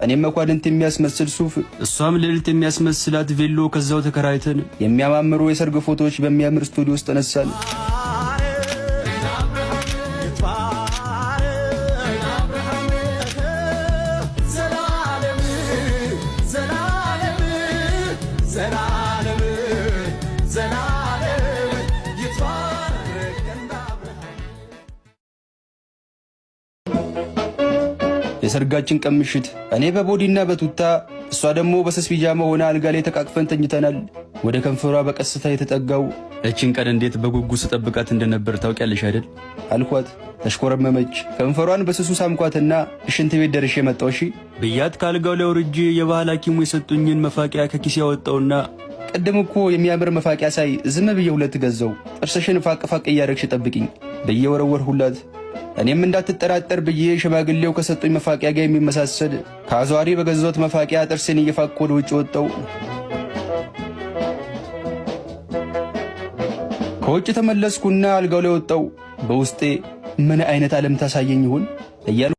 እኔም መኳንንት የሚያስመስል ሱፍ፣ እሷም ልዕልት የሚያስመስላት ቬሎ ከዛው ተከራይተን የሚያማምሩ የሰርግ ፎቶዎች በሚያምር ስቱዲዮ ውስጥ ተነሳን። የሰርጋችን ቀን ምሽት እኔ በቦዲና በቱታ እሷ ደግሞ በስስ ፒጃማ ሆና አልጋ ላይ ተቃቅፈን ተኝተናል። ወደ ከንፈሯ በቀስታ የተጠጋው እችን ቀን እንዴት በጉጉት ስጠብቃት እንደነበር ታውቂያለሽ አይደል አልኳት። ተሽኮረመመች። ከንፈሯን በስሱ ሳምኳትና ሽንት ቤት ደርሼ መጣሁ እሺ ብያት ካልጋው ላይ ወርጄ የባህል ሐኪሙ የሰጡኝን መፋቂያ ከኪሴ ያወጣውና ቅድም እኮ የሚያምር መፋቂያ ሳይ ዝም ብዬ ሁለት ገዛው፣ ጥርስሽን ፋቅ ፋቅ እያደረግሽ ጠብቂኝ ብዬ ወረወርሁላት። እኔም እንዳትጠራጠር ብዬ ሽማግሌው ከሰጡኝ መፋቂያ ጋር የሚመሳሰል ከአዟሪ በገዛሁት መፋቂያ ጥርሴን እየፋቅኩ ወደ ውጭ ወጣሁ። ከውጭ ተመለስኩና አልጋው ላይ ወጣሁ። በውስጤ ምን አይነት ዓለም ታሳየኝ ይሆን እያልኩ